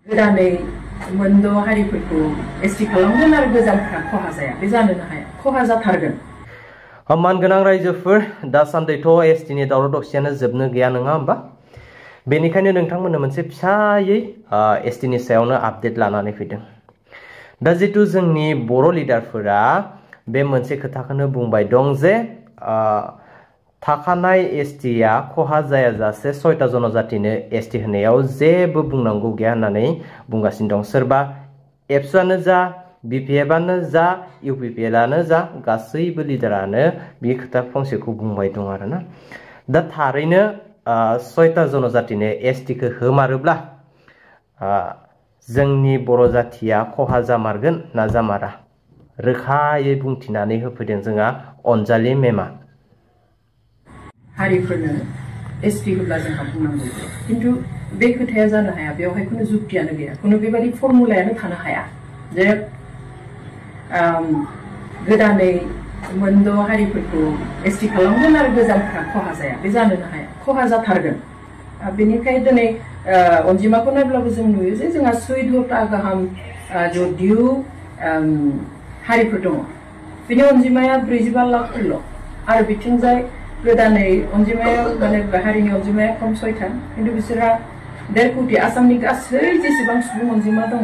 गोदानै मोनद' हारिफोरखौ एसटि खालामगोन आरो गोजामफ्रा खहा जाया बे जानोनो हाया खहा जाथारगोन। मानगोनां रायजोफोर दासान्दिथ' एसटिनि दावराव दावसियानो जोबनो गैया नङा होमबा? बेनिखायनो नोंथांमोननो मोनसे फिसायै एसटिनि सायावनो आपडेट लानानै फैदों। दा जितु जोंनि बर' लिडारफोरा बे मोनसे खोथाखौनो बुंबाय दं जे थाखानाय एसटिया खहा जायाजासे 6टा जनजातिनो एसटि होनायाव जेबो बुंनांगौ गैया होननानै बुंगासिनो दं। सोरबा एबसुआनो जा बिपिएफआनो जा इउपिपिएलआनो जा गासैबो लिडारानो बे खोथा फंसेखौ बुंबाय दं आरोना। दा थारैनो 6टा जनजातिनो एसटिखौ होमारोब्ला जोंनि बर' जाथिया खहा जामारगोन ना जामारा रोखायै बुंथिनानै होफैदों जोंहा अनजालि मेमा। हारिफोरनो एसटि होब्ला जोंहा बुंनांगौ खिन्थु बे खोथाया जानो हाया बेवहाय खुनु जुक्तियानो गैया खुनु बेबायदि फर्मुलायानो थानो हाया जे गोदानै मोनद' हारिफोरखौ एसटि खालामगोन आरो गोजामफ्रा खहा जाया बे जानोनो हाया खहा जाथारगोन। बेनिखाय दिनै अनजिमाखौ नायब्लाबो जों नुयो जे जोंहा 14टा गाहाम जदिउ हारिफोर दङ बेनि अनजिमाया 45 लाखफोरल' आरो बिथिंजाय गोदानै अनजिमाया माने हारिनि अनजिमाया खम 6टा खिन्थु बिसोरहा 1.5 कोटि आसामनि गासै जेसेबां सुबुं अनजिमा दङ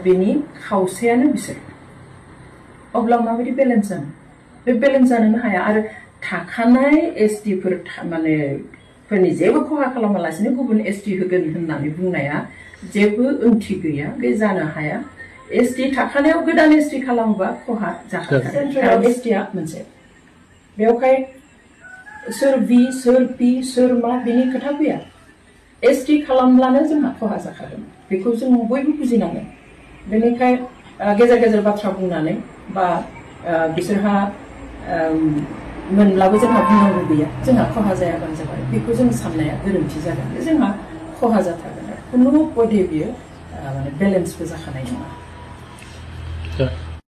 बेनि खावसेयानो बिसोर। अब्ला माबायदि बेलेन्स जानो बे बेलेन्स जानोनो हाया आरो थाखानाय एसटिफोर माने फोरनि जेबो खहा खालामालासिनो गुबुन एसटि होगोन होननानै बुंनाया जेबो ओंथि गैया बे जानो हाया। एसटि थाखानायाव गोदान एसटि खालामोबा खहा जाखागोन। एसटिआ मोनसे बेवहाय सोर बि सोर पि सोर मा बेनि खोथा फैया एसटि खालामब्लानो जोंहा खहा जाखागोन बेखौ जों बयबो बुजिनांगोन। बेनिखाय गेजेर गेजेर बाथ्रा बुंनानै बा बिसोरहा मोनब्लाबो जोंहा बुंनांगौ गैया जोंहा खहा जायाबानो जाबाय बेखौ जों साननाया गोरोन्थि जागोन जोंहा खहा जाथारगोन खुनु पदे बियो माने बेलेन्सबो जाखानाय नङा।